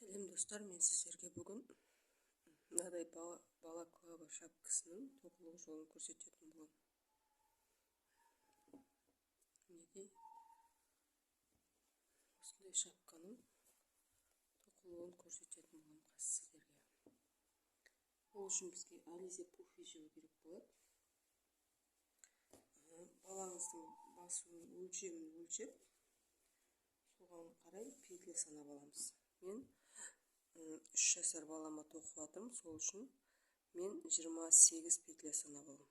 Сәлем достар, мен сіздерге бүгін мынадай балаклава шапкасының тоқылу жолын көрсететін боламын. Мінекей, осындай шапканың тоқылуын көрсететін боламын қазір сіздерге. Ол үшін бізге Ализе пуфи жібі керек болады. Балаңыздың басының өлшемін өлшеп, соған қарай петля санап аламыз. Мен 3 жасар балама тоқып жатырмын, сол үшін мен 28 петля санап аламын.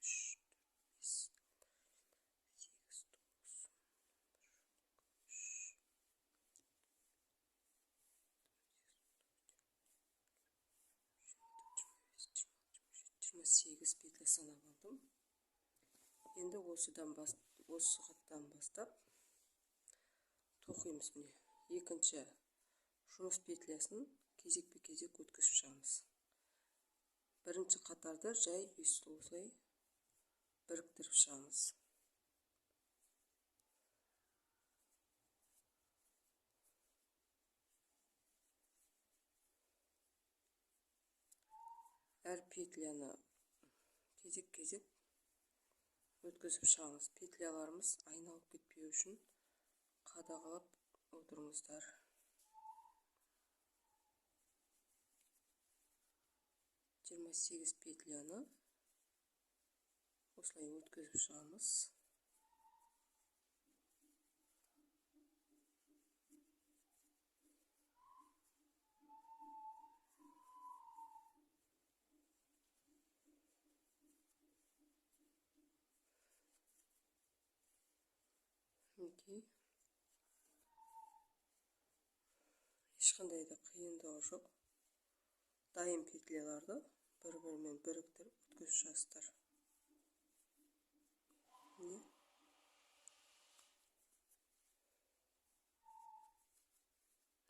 3, 4, 5, 8, 9, 10, 28 петля санап алдым. Енді осы қаттан бастап тоқимыз. Міне, екінші жұмыс петлясын кезекпе-кезек өткізіп шығамыз. Бірінші қатарды жай осылай біріктіріп шығамыз. Әр петляны кезек-кезек өткізіп шығамыз. Петляларымыз айналып кетпеу үшін қадағалап отырыңыздар. 28 петляны осылай өткізіп шығамыз. Мінекей, ешқандай да қиындығы жоқ. Дайын петляларды бір-бірімен біріктіріп өткізіп шығасыздар. Міне.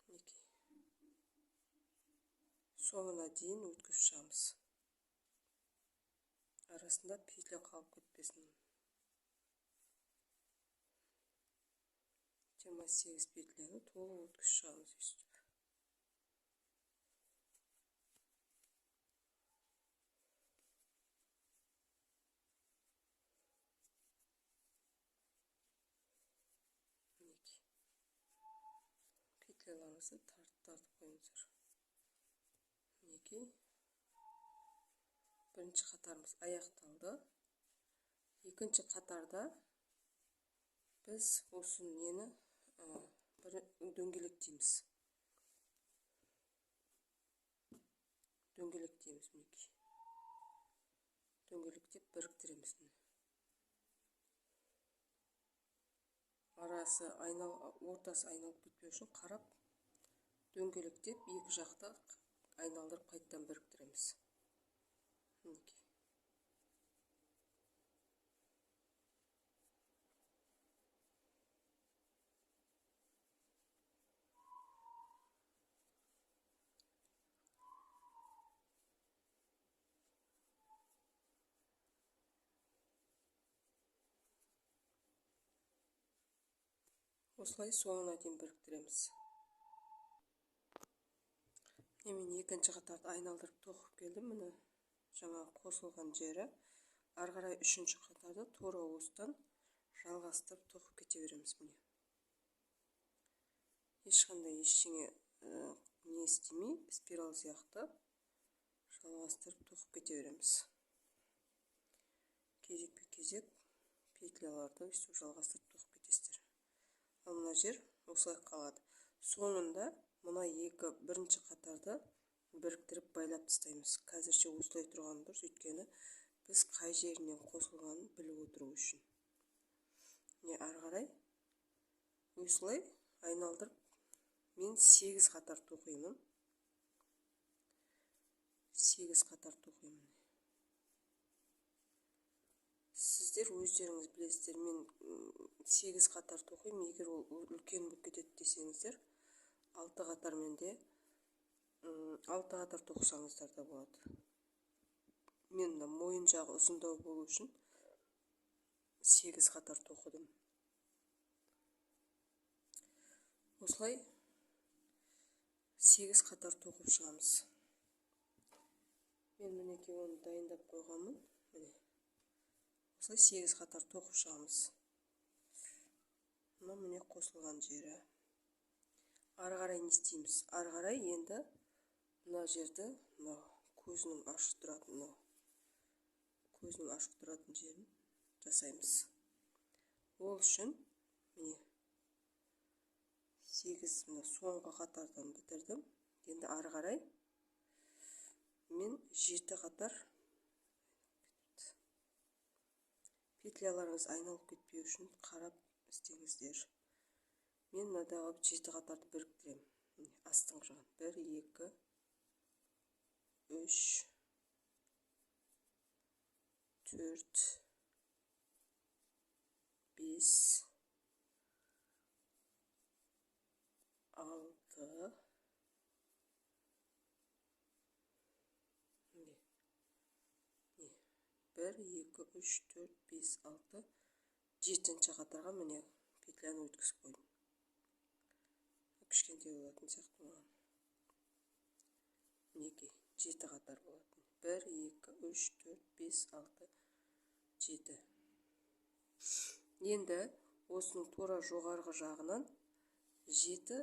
Мінекей. Соңына дейін өткізіп шығамыз. Арасында петля қалып кетпесін. 28 петляны толық өткізіп шығамыз өйстіп. Мінекей. Петляларыңызды тартып қойыңыздар. Мінекей. Бірінші қатарымыз аяқталды. Екінші қатарда біз осы нені бір дөңгелектейміз. Дөңгелектейміз, мінекей. Дөңгелектеп біріктіреміз, міне. Арасы ортасы айналып кетпеу үшін қарап дөңгелектеп екі жақты айналдырып қайтадан біріктіреміз. Мінекей. Осылай соңына дейін біріктіреміз. Міне, мен екінші қатарды айналдырып тоқып келдім. Міне, жаңа қосылған жері. Ары қарай үшінші қатарды тура осыдан жалғастырып тоқып кете береміз. Міне. Ешқандай ештеңе не істемей, спираль сияқты жалғастырып тоқып кете береміз. Кезекпе-кезек петляларды өйстіп жалғастырып тоқып кетесіздер. Ал мына жер осылай қалады. Соңында мына екі бірінші қатарды біріктіріп байлап тастаймыз. Қазірше осылай тұрған дұрыс, өйткені біз қай жерінен қосылғанын біліп отыру үшін. Міне, ары қарай осылай айналдырып мен 8 қатар тоқимын. 8 қатар тоқимын. Сіздер өздеріңіз білесіздер, мен 8 қатар тоқимын. Егер ол үлкен болып кетеді десеңіздер, 6 қатармен де, 6 қатар тоқысаңыздар да болады. Мен мына мойын жағы ұзындау болу үшін 8 қатар тоқыдым. Осылай 8 қатар тоқып шығамыз. Мен мінекей оны дайындап қойғанмын. Міне. Осылай 8 қатар тоқып шығамыз. Мына міне қосылған жері. Ары қарай не істейміз? Ары қарай енді мына жерді, мына көзінің ашық тұратын, мына көзінің ашық тұратын жерін жасаймыз. Ол үшін міне 8 мына соңғы қатардан бітірдім. Енді ары қарай мен 7 қатар петляларыңыз айналып кетпеу үшін қарап істеңіздер. Мен мынадағы 7 қатарды біріктіремін. Міне, астыңғы жағын 1, 2, 3, 4, 5, 6, міне, 1, 2, 3, 4, 5, 6, 7-ші қатарға міне петляны өткізіп қойдым. Кішкентай болатын сияқты маған. Мінекей, 7 қатар болатын. 1, 2, 3, 4, 5, 6, 7. Енді осының тура жоғарғы жағынан 7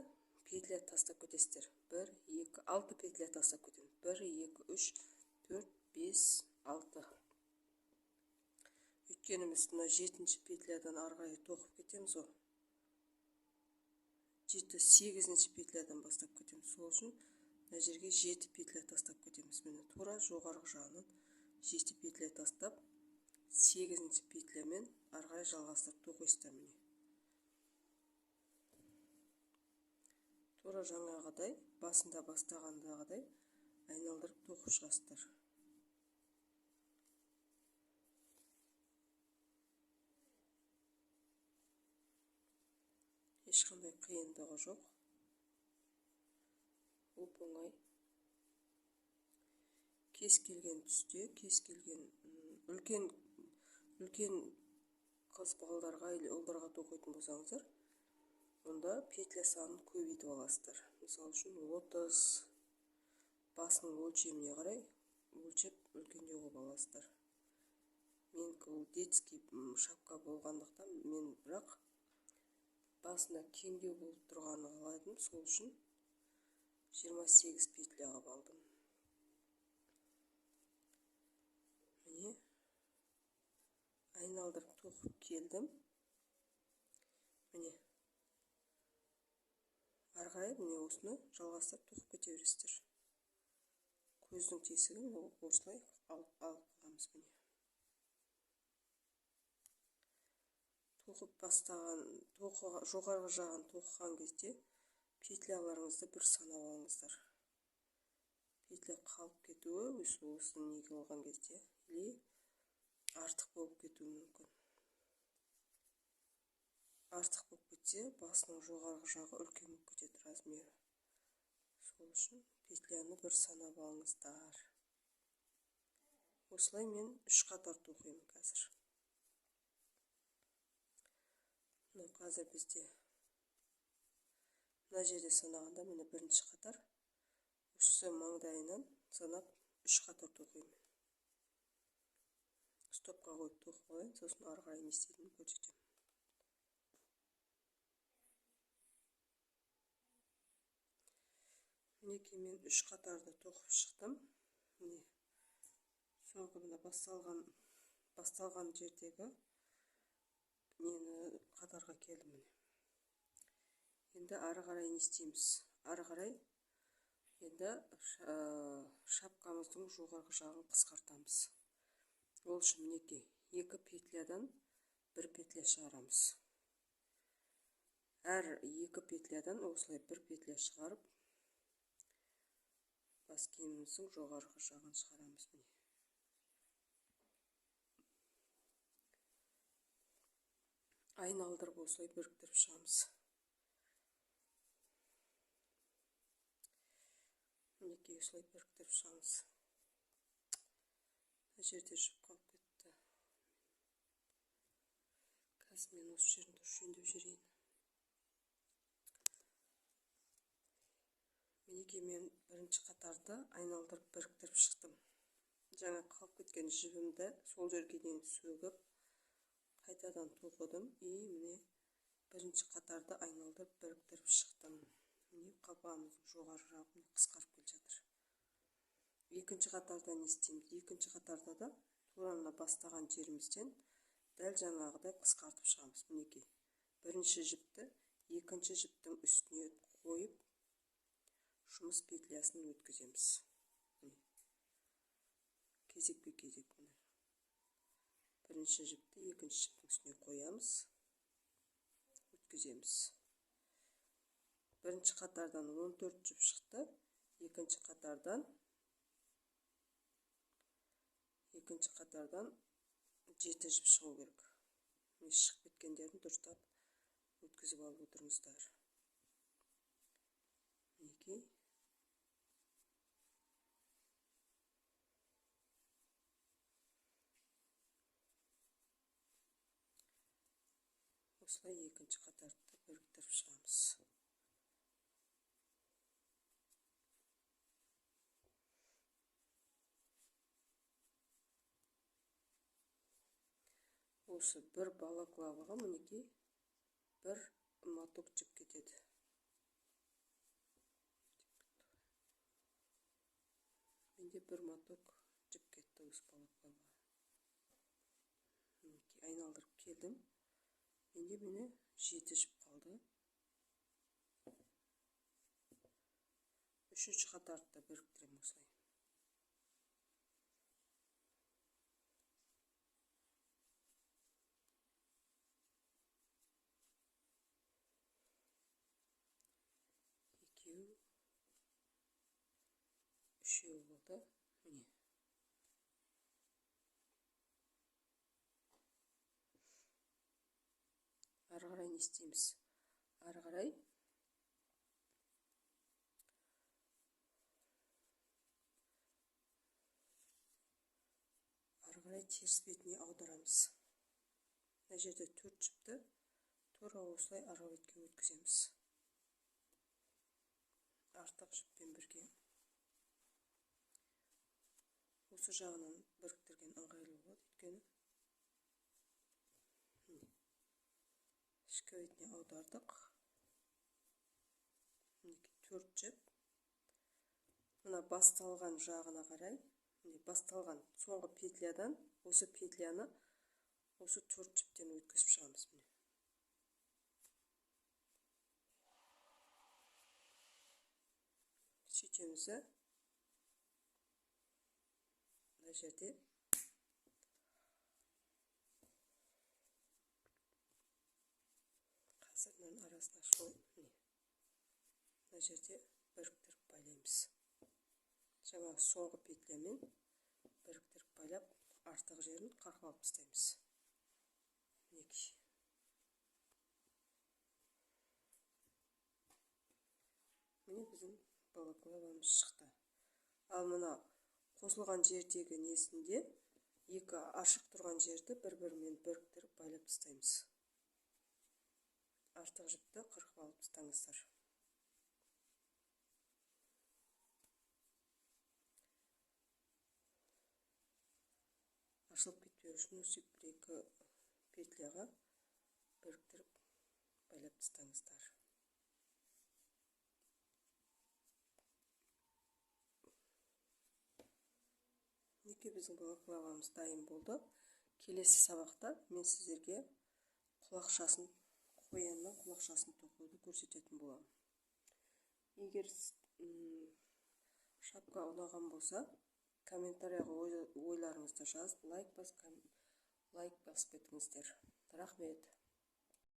петля тастап кетесіздер. 1, 2, 6 петля тастап кетемін. 1, 2, 3, 4, 5, 6. Өйткені біз мына 7-ші петлядан ары қарай тоқып кетеміз ғой. 7, 8-ші петлядан бастап кетеміз. Сол үшін мына жерге 7 петля тастап кетеміз. Міне тура жоғарғы жағынан 7 петля тастап, 8-ші петлямен ары қарай жалғастырып тоқисыздар міне. Тура жаңағыдай, басында бастағандағыдай айналдырып тоқып шығасыздар. Ешқандай қиындығы жоқ. Оп-оңай. Кез келген түсте, кез келген үлкен, үлкен қыз балдарға или ұлдарға тоқитын болсаңыздар, онда петля санын көбейтіп аласыздар. Мысалы үшін 30 басының өлшеміне қарай өлшеп үлкендеу қылып аласыздар. Менікі ол детский шапка болғандықтан мен бірақ басына кеңдеу болып тұрғанын қаладым, сол үшін 28 петля қылып алдым. Міне айналдырып тоқып келдім. Міне ары қарай міне осыны жалғастырып тоқып кете бересіздер. Көздің тесігін осылай алып қаламыз міне. Тоқып бастаған, жоғарғы жағын тоқыған кезде петляларыңызды бір санап алыңыздар. Петля қалып кетуі, осыны неге алған кезде, или артық болып кетуі мүмкін. Артық болып кетсе, басының жоғарғы жағы үлкен болып кетеді размері. Сол үшін петляны бір санап алыңыздар. Осылай мен 3 қатар тоқимын қазір. Мына қазір бізде мына жерде санағанда міне бірінші қатар осы маңдайынан санап 3 қатар тоқимын. Стопқа қойып тоқып алайын, сосын ары қарай не істейтінімді көрсетемін. Мінекей мен 3 қатарды тоқып шықтым. Міне соңғы мына басталған жердегі нені қатарға келдім міне. Енді ары қарай не істейміз? Ары қарай енді шапкамыздың жоғарғы жағын қысқартамыз. Ол үшін мінекей 2 петлядан 1 петля шығарамыз. Әр 2 петлядан осылай 1 петля шығарып, бас киіміміздің жоғарғы жағын шығарамыз міне. Айналдырып осылай біріктіріп шығамыз. Мінекей осылай біріктіріп шығамыз. Мына жерде жіп қалып кетті. Қазір мен осы жерін дұрыс жөндеп жіберейін. Мінекей, мен бірінші қатарды айналдырып біріктіріп шықтым. Жаңа қалып кеткен жібімді сол жерге дейін сөгіп, қайтадан тоқыдым. И міне бірінші қатарды айналдырып біріктіріп шықтым. Міне қалпағымыздың жоғары жағы қысқарып келе жатыр. Екінші қатарда не істейміз? Екінші қатарда да тура мына бастаған жерімізден дәл жаңағыдай қысқартып шығамыз. Мінекей, бірінші жіпті екінші жіптің үстіне қойып жұмыс петлясын өткіземіз. Кезекпе кезек міне. Бірінші жіпті екінші жіптің үстіне қоямыз, өткіземіз. Бірінші қатардан 14 жіп шықты, екінші қатардан 7 жіп шығу керек. Міне шығып кеткендерін дұрыстап өткізіп алып отырыңыздар. Мінекей. Осылай екінші қатарды біріктіріп шығамыз. Осы бір балаклаваға мінекей бір моток жіп кетеді. Менде бір моток жіп кетті осы балаклаваға. Мінекей айналдырып келдім. Менде міне 7 жіп қалды. Үшінші қатарды да біріктіремін осылай. Екеу, үшеу болды. Міне. Ары қарай не істейміз? Ары қарай теріс бетіне аударамыз. Мына жерде 4 жіпті тура осылай арғы бетке өткіземіз. Артық жіппен бірге. Осы жағынан біріктірген ыңғайлы болады, өйткені ішкі бетіне аудардық. Мінекей 4 жіп. Мына басталған жағына қарай, міне басталған соңғы петлядан осы петляны осы 4 жіптен өткізіп шығамыз міне. Сөйтеміз де мына жерде қазір мынаның арасын ашып алайын. Міне. Мына жерде біріктіріп байлаймыз. Жаңағы соңғы петлямен біріктіріп байлап, артық жерін қырқып алып тастаймыз. Мінекей. Міне біздің балаклавамыз шықты. Ал мына қосылған жердегі несінде екі ашық тұрған жерді бір-бірімен біріктіріп байлап тастаймыз. Артық жіпті қырқып алып тастаңыздар. Ашылып кетпеу үшін осы бір-екі петляға біріктіріп байлап тастаңыздар. Мінекей біздің балаклавамыз дайын болды. Келесі сабақта мен сіздерге құлақшасын, қоянның құлақшасын тоқуды көрсететін боламын. Егер шапка ұнаған болса, комментарияға ойларыңызды жазып, лайк басып кетіңіздер. Рахмет.